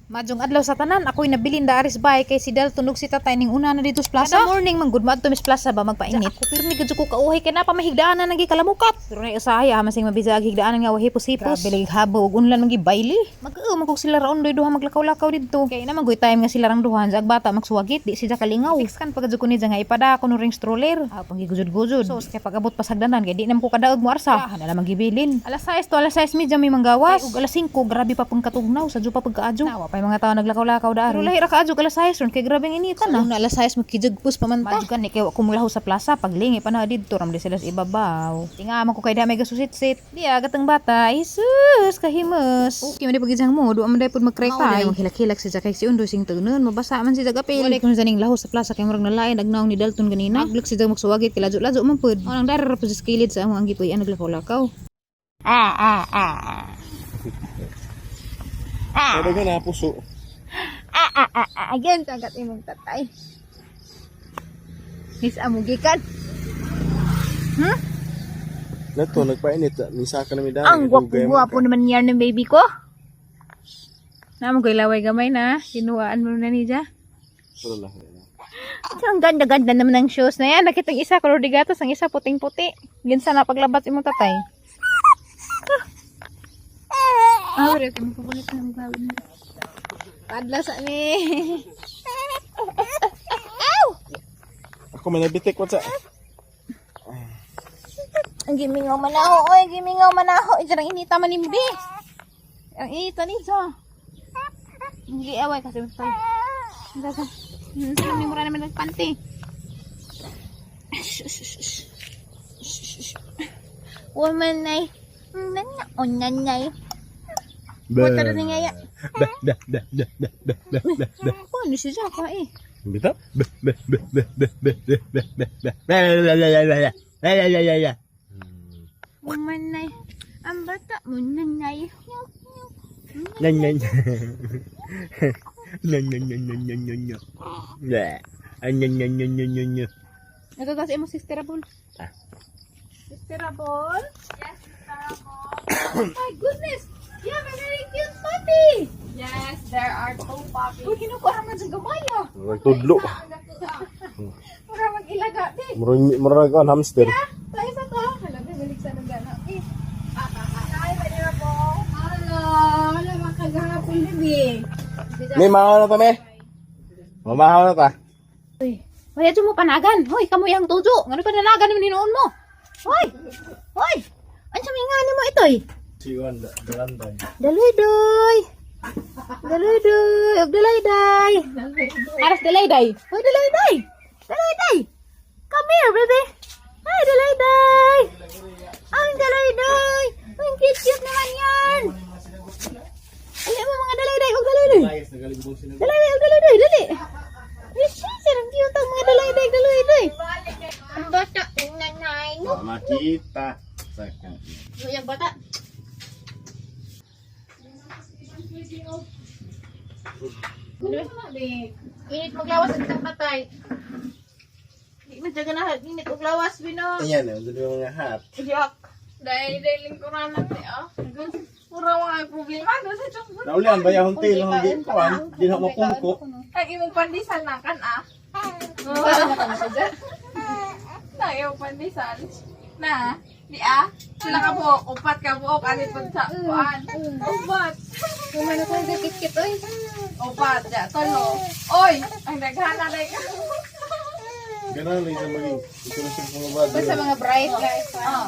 Maayong adlaw sa tanan, ako'y nabilin da aris bay kay si Dalton ug si Tatay ning una na dito sa plaza. Kada morning man gud maadto mis plaza ba magpainit. Ako pirmi gud ko kauhay kay napa mahigdaanan nagi kalamukat. Pero nay usahay ah, masing mabisa ag higdaanan nga hipos-hipos. Grabe lagi habo ug unlan man gibayli. Mag-oo man kog sila ra undoy duha maglakaw-lakaw didto. Kay na man time nga sila rang duha ag bata magsuwagit di siya kalingaw. Fix kan pagka ko ni nga ipada ko no ring stroller. Ah, pang gigujud-gujud. So kay pag-abot pa sagdanan kay di na ko kadaog mo arsa. Ah, na lang gibilin. Alas 6 to alas 6:30 may manggawas. Kay ug alas 5 grabe pa pang katugnaw sa pa pagkaadyo. Nawa pa yung mga tao naglakaw-lakaw da. Pero lahi ra kaadyo alas 6 ron kay grabe ang initan na. Una alas 6 magkijagpus pa man ta. Madyo ni kay wa ko mulaho sa plaza paglingi pa na didto ramdi sila sa ibabaw. Tinga man ko kay dami gasusit-sit. Diya gatang bata, Jesus kahimus. Okay man di pagijang mo, duwa man dai pud magkrekay. Mao hilak-hilak si Jakay si Undo sing tagnon, mabasa man si Jagapil. Wala kun sa ning laho sa plaza kay murag nalain agnaong ni Dalton ganina. Maglok si Jag magsuwagit kay lajo-lajo man pud. Mao nang dari ra pud sa kilid sa among ang gipuy-an naglakaw-lakaw. Ah ah ah. Ah. Pero na puso. Ah ah ah ah. Again tagat imong tatay. Nis amo gikan. Nato nagpainit ni saka na mi dali. Ang gwapo-gwapo naman yan ng baby ko. Namo ko'y laway gamay na. Kinuhaan mo na niya. Ang ganda-ganda naman ng shoes na yan. Nakita ang isa, color de gatos, ang isa puting-puti. Ginsa na paglabat imong tatay. Ah, wala ko mapabulit na ang gawin. Padla sa mi. Ako may nabitik ko sa. Ang gimingaw man ako, oy, gimingaw man ako. Ito ang inita man imbi. Ang inita nito. Hindi away kasi mas tayo. Sino ni mura naman nagpanti. Woman nay. Nana, o nanay. Wata rin nga ya. Ba da da da da da da da da. Ano siya ka eh. Bita? Ba ba ba ba ba ba ba ba ba ba. La la la la la la. La la la la la. Woman nay. Ang bata mo nanay. Nan nan. Nan nan nan nan nan nan nan. La. Ay, nan nan nan nan nan nan. Ito tas imo sister Abol. Ah. Sister Abol? Yes, Sister Abol. My goodness! You have a very cute puppy! Yes, there are two puppies. Uy, kinukuha man sa gamay ah. Murag tudlo. Mura mag-ilaga, di. Murag murag on hamster. Tayo sa to. Hala, may balik sa nagana. Eh. Hi, Manila po. Hello! Wala makagahapon, baby. May mahaw na ta me. Mamahaw na ta. Uy, wala mo panagan. Hoy, kamoy ang tujo. Ngano pa nanagan naman hinuon mo? Hoy! Hoy! Ano sa mga mo ito eh? Si Juan Dalanday. Daloy-doy! Daloy-doy! Og daloy-day! Aras daloy-day! Hoy, daloy-day! Daloy-day! Come here, baby! Hi, daloy-day! Ang daloy-day! Ang cute-cute naman yan! Alam mo mga daloy-day! Og daloy-day! Daloy-day! Og daloy-day! Dali! Ay, ang cute ang mga daloy-day! Daloy-day! Ang bata! Nanay! Makita sa kanya. Yung bata! Init maglawas ang isang patay. Di man siya ganahan. Init og lawas, Bino. Ayan, ang dali mga hat. Yak. Dahil dahil lingkuran natin, oh. Mura mga problema. Doon sa tiyong Naulian ba yung til ang di kuan, di na mapungko. Ang imong pandesal na kan, ah. Na, imong pandesal. Na, di ah. Sila ka buok, upat ka buok, anit pag sa kuan. Upat. Kumano ko yung kit-kit, oy. Upat, ja, tolo. Oy, ang daghana na ka. Ganun lang sa maging ito na sa mga bagay. Basta mga bright lights. Oh.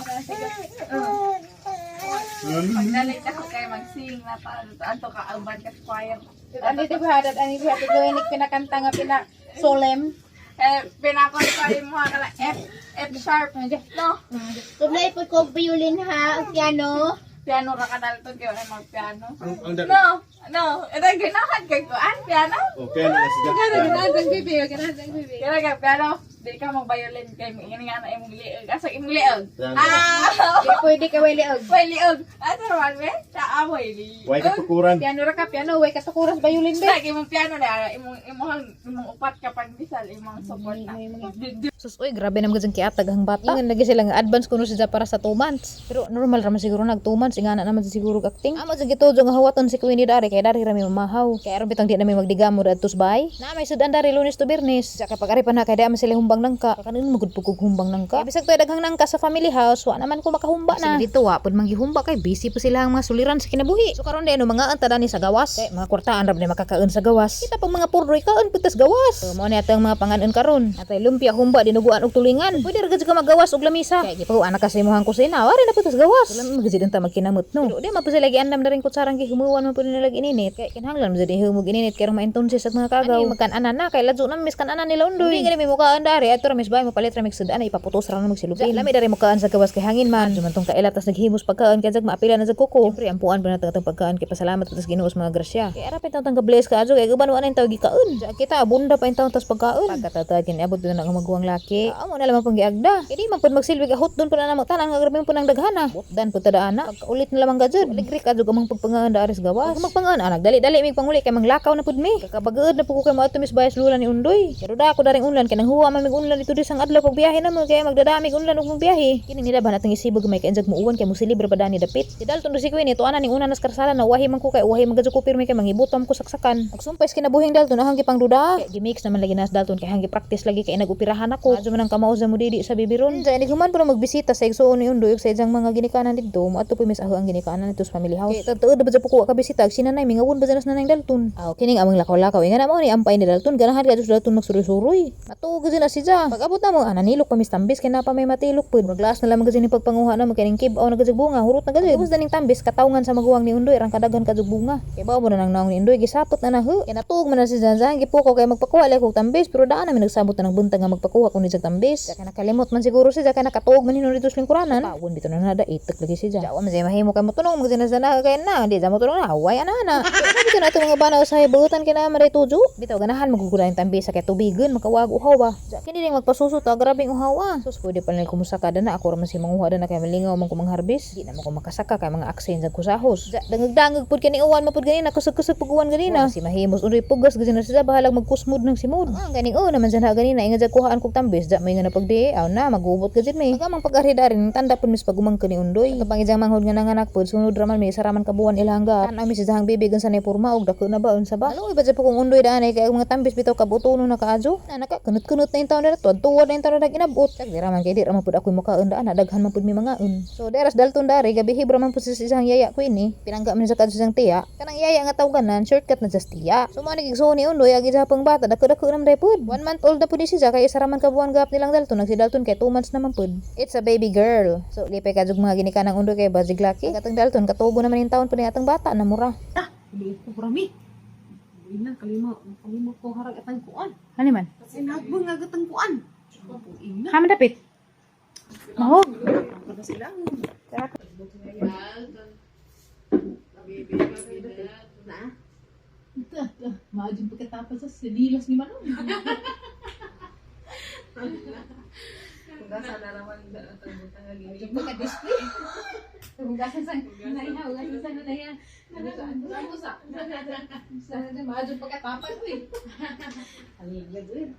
Pagdalit ako kay mag-sing na ta, ato ka alban ka sa choir. Ano ito ba? Ano ito ba? Gawin pinakanta nga pina solemn. Eh, pinakon ko yung mga kala F, F sharp. No? Tublay po ko violin ha, ang piano. Piano ra ka dalton kayo ay magpiano. Ang dali. No, no. Ito ganahan kay kuan piano. Okay na siya. Ganahan ang bibi. Ganahan ang bibi. Ganahan kay piano. Di ka mag-violin kay ingani nga na imong liog. Asa imong liog? Ah! Di pwede ka way liog. Way liog. Asa man be? Taa way liog. Way katukuran. Piano ra ka, piano. Way katukuras violin be. Lagi imong piano na imong imong upat ka pandesal imong support na. Sus, uy, grabe naman gud kiatag ang bata. Ingan lagi sila nga advance kuno siya para sa 2 months. Pero normal ra man siguro nag 2 months ingana naman siguro og acting. Amo jud gitujo nga hawaton si Queenie dari kay dari ra mi mamahaw. Kay aron bitong di na mi magdigamo adto sa bay. Na may sudan dari Lunes to Biyernes. Sa kapag ari pa na kay di man sila humbang nangka. Kanin magud pud kog humbang nangka. Kay bisag to'y daghang nangka sa family house, wa naman ko makahumba na. Sila dito wa pud manggihumba kay busy pa sila ang mga suliran sa kinabuhi. So karon di ano mga anta dani sa gawas. Kay mga kwartaan ra ni makakaon sa gawas. Kita pang mga purdoy kaon pud tas gawas. So mao ni atong mga panganon karon. Atay lumpia humba dinuguan og tulingan. Pwede ra gud ka magawas og lamisa. Kay gipahuan na ka sa imong kusina, wari na pud tas gawas. So lami magud ta magkinamot no. Pero di man pud sila giandam na rin kutsarang gihumuwan man pud nila gininit. Kay kinahanglan man jud ihumog ininit kay maintonsis at mga kagaw. Ani magkan-anan na kay ladyo na mis kan-anan nila undoy. Hindi gani may mukaan dari ato ra mis bay mo palit ra mig sudan ipaputos ra na magsilupin. Lami dari mukaan sa gawas kay hangin man. Jumantong kaila tas naghimos pagkaan kay jag maapila na jag kuko. Siyempre ampuan pa na atong pagkaan kay pasalamat tas Ginoo sa mga grasya. Kay ara pa intawon tang bless ka adyo kay guban wa na intaw gikaon. Ja kita abunda pa intawon tas pagkaon. Pagkatatag kini abot na ang maguwang laki. Amo na lamang pang giagda. Kay di man pud magsilbi ka hotdon pud na namo tanan nga grabe pud ang daghana. Butdan pud ta ana. Pagkaulit na lamang gajud. Ligrik adyo among pagpangaan da aris gawas. Pag magpangaan anak dali-dali mig panguli kay manglakaw na pud mi. Kakabageod na pud ko kay moadto mis bayas lula ni Undoy. Pero da ako daring unlan kay nanghuwa man mig unlan dito di sang adlaw pag biyahe na mo kay magdadamig unlan ug magbiyahe. Kini nila ba natong isibog may kainjag muuwan kay musilibre pa dani dapit. Si Dalton do si Queen ito ana ning una nas karsada na uwahi man ko kay uwahi man gadyo ko pirmi kay mangibutom ko saksakan. Ug sumpay sa kinabuhing Dalton ahang gipangduda. Kay gimix naman lagi nas Dalton kay hanggi practice lagi kay nagupirahan ako. Adyo man ang kamao sa mudidi sa bibiron. Diyan inig human po na magbisita sa igsuon ni Undoy ug sa ijang mga ginikanan didto. Moadto po mis aho ang ginikanan dito sa family house. Kay tatuod ba po ko ka bisita ag sinanay mingawon ba dyan nas nanay Dalton. Aw kining among lakaw-lakaw inga na mo ni ampay ni Dalton ganahan ka Dalton magsuroy-suroy. Matuog gud na siya. Pag abot na mo ana nilok pa mis tambis kay napa may matilok pud. Murag glass na lamang gud ni pagpanguha na mo kining kibaw na gud bunga hurot na gud. Ubos na ning tambis katawngan sa maguwang ni Undoy rang kadaghan ka bunga. Kay bawo mo na nang naong ni Undoy gisapot na na hu. Kay natuog man na si Zanzan gipukaw kay magpakuha lay kog tambis pero daan na mi nagsabot na ng buntag nga magpakuha kung ni jag tambis. Kay nakalimot man siguro siya kay nakatuog man hinon dito sa lingkuranan. Pawon bitaw na nada itek lagi siya. Jawa man siya mahimo kay motunong magsinasana kay na di sa motunong na away ana ana. Bitaw na ato mga bana usahay buutan kay na maray tujo. Bitaw ganahan magugula yung tambis sa kay tubigon makawag uhaw ba. Ja, kini ding magpasuso ta grabing uhaw ah. Sus pwede pa nila kumusaka na ako ra man si manguha na kay malingaw man ko mangharbis. Di na man ko makasaka kay mga aksen sa kusahos. Ja, dangag-dangag pud kani uwan man pud ganina kusog-kusog pug uwan ganina. Si mahimos undoy pugas gud na siya bahalag magkusmod ng simod. Ah, ganing o naman siya na ganina inga jag kuhaan kog tambis ja may nga napagdi aw na magubot gud mi. Pag amang pag-ari dari tanda pud mis pagumangkon ni Undoy. Ato pang ijang manghod nga nanganak pud sunod ra man mi isa ra man ka buwan ilang gap. Tan-aw mi sa ijang bibi gan sa ni porma og dako na ba unsa ba. Ano iba jud po kung Undoy daan ay kay ang mga tambis bitaw kabutono na kaadyo. Na naka kunot-kunot na yung taon na tuwad-tuwad na yung taon na inabot. Tag di ra man kay di ra man pud ako'y mukaon daan na daghan man pud mi mangaon. So deras Dalton dari gabi hibra man pud sa isang yaya ko ini. Pinangga man sa kadto sa isang tiya. Kanang yaya nga tawganan shortcut na just tiya. So mo ni gigsuon ni Undoy agi sa pang bata dako-dako naman day pud. 1 month old na pud ni siya kay isa ra man ka buwan gap nilang Dalton. Nag si Dalton kay 2 months naman pud. It's a baby girl. So lipay ka jud mga ginikanan Undoy kay basig laki. Katong Dalton katubo naman yung taon pud ni atong bata na mura. Liit ko rami. Ina kalima, kalimot ko harag atang kuan. Ano man? Sinagbang nga gatang kuan. Ina. Haman dapit. Mahog. Para sila. Maadyo pagkatapos sa sinilas ni Manong. Adyo pagka-display. Hugasan sa naya, hugasan sa naya. Sa maadyo pagkatapos eh.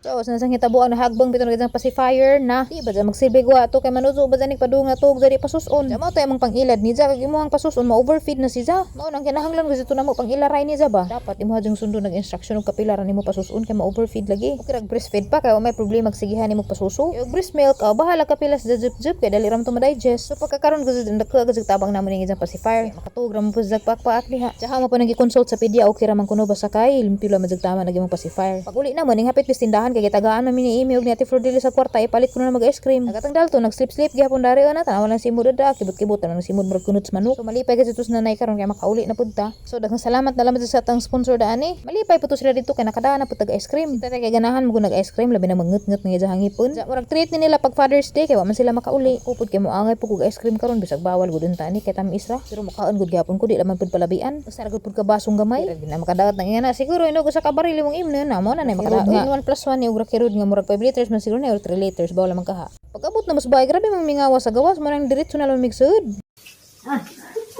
So, sa nasang hitabuan na hagbang bitaw na pacifier na di ba dyan magsilbi gwa to kay manuzo ba dyan padung na tug dali pasuson. Mao tayo mong pangilad ni ja kag imong pasuson ma-overfeed na si ja. Mao nang kinahanglan ko dito na mo pangilaray ni ja ba. Dapat imo jung sundo nag instruction og kapilaran nimo pasuson kay ma-overfeed lagi. Okay rag breastfeed pa kay wa may problema agsigihan nimo pasuso. Yung breast milk bahala kapila sa jup jup kay dali ra man to ma-digest. So pagkakaron ko jud dako gud tabang namo ning ijang pacifier. Makatuog ra mo po sa pakpaak diha. Tsaka mo pa nang consult sa pedia okay ra man kuno basta kay limpyo la man jud tama nag imong pacifier. Pag uli na mo ning hapit bis tindahan kay gitagaan man mi ni Amy og ni Ate Flor sa kwarta ipalit ko na mag ice cream. Agatang Dalton nag sleep sleep gihapon dari ana tanaw lang simod da kibot-kibot na simod murag kunot sa manok. So malipay kasi tos nanay karon kay makauli na pud ta. So daghang salamat na lamang sa atang sponsor daan eh. Malipay po to sila dito kay nakadaan na pud tag ice cream. Tatay kay ganahan mo nag ice cream labi na mangut-ngut nga ijang hangipon. Sa murag treat ni nila pag Father's Mother's Day kay wa man sila makauli. Upod kay moangay pud kog ice cream karon bisag bawal gud unta ni kay tamis ra. Pero mukaon gud gyapon ko, di laman pud palabian. Basta ra gud pud ka basong gamay. Di na makadaot nang ingana siguro inog usa ka baril imong imnon na mo na nay makadaot. 1 plus 1 ni og rakirod nga murag 5 liters man siguro na or 3 liters, bawal man kaha. Pag-abot na mas bahay, grabe mang mingawa sa gawas mo nang diretso na lang migsud.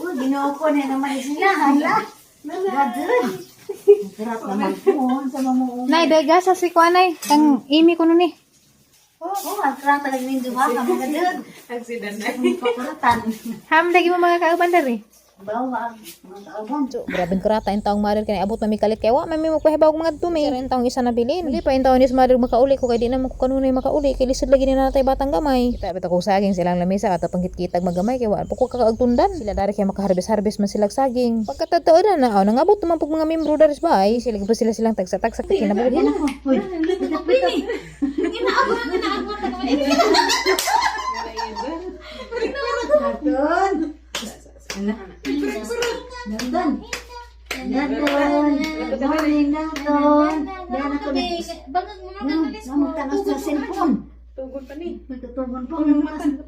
Uy, ginoo ko na naman sila. Hala. Gadun. Sarap naman po. Sa mga Nay, dagasa si kuanay kang imi ko nun eh. Oh, ang karang talaga ng duha ka mga gadun. Accident na. Pakuratan. Ham lagi mo mga kauban dari. Bawa ang mga kauban. So, grabe karata in taong mother kay abot mami kalit kay wa mami mo pahibaw og mga dumi. Pero in taong isa na bilin. Di pa in taon is mother makauli ko kay di na mo ko kanunay makauli kay lisod lagi ni natay batang gamay. Kita bitaw kog saging silang lamesa at panggit-kitag magamay kay wa pa ko kakaagtundan. Sila dari kay makaharvest-harvest man sila og saging. Pagkatotoo na na aw nangabot naman pug mga membro dari sa bahay. Sila pa sila silang tagsa-tagsa kay kinabuhi. Uy, Daton. Dandan. Dandan. Good morning, Danton. Yan ako na. Bangag mo na Namutanas sa cellphone. Tugon pa ni. Magtutugon pa.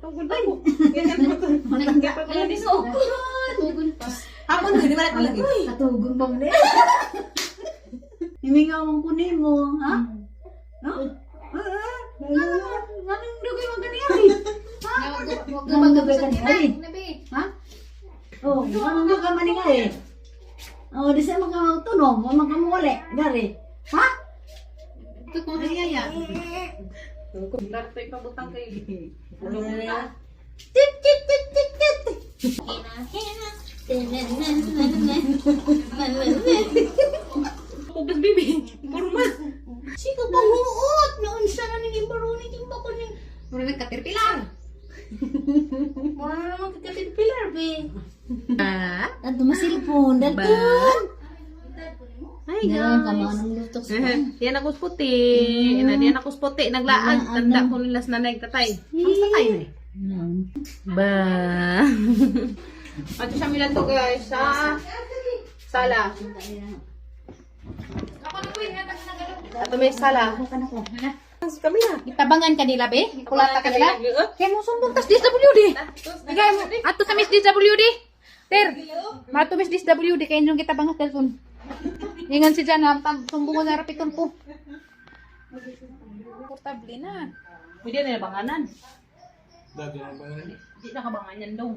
Tugon pa ko. Tugon pa. Hapon ko, di ba lagi? Katugon pa mo na. Himingaw ko nimo, ha? Ha? Anong dugay mo ganyan? Ha? Anong dugay ka niya? Ha? Oh, anong dugay man nga eh? Oh, di sa mga tunog, mga kamuwali, gari. Ha? Darto'y pabutang kay. Tit tit tit tit tit. Pugdas bibi. Purma. Siko panguot noon siya na ning imbaruni king bako ning Mura nagkaterpilar. mura na naman kakatirpilar be. Ah. Ato masilpon, Dalton. Hi Meron ka guys. mga nung lutok sa Yan ako puti. Yan ako puti. Naglaag. Tanda ko nilas na tatay. Ang tatay na eh. Ba. Ato siya milan to guys sa sala. Ato may sala. Kami na. Itabangan kanila be, kulata kanila. Kay mo sumbong tas DSWD. Kay mo ato sa Miss DSWD. Ter, mato Miss DSWD kay inyong kita bangat dalton. Ingon si Jan, sumbong na rapiton po. Komportable na. Pwede na banganan. Di na kabanganan daw.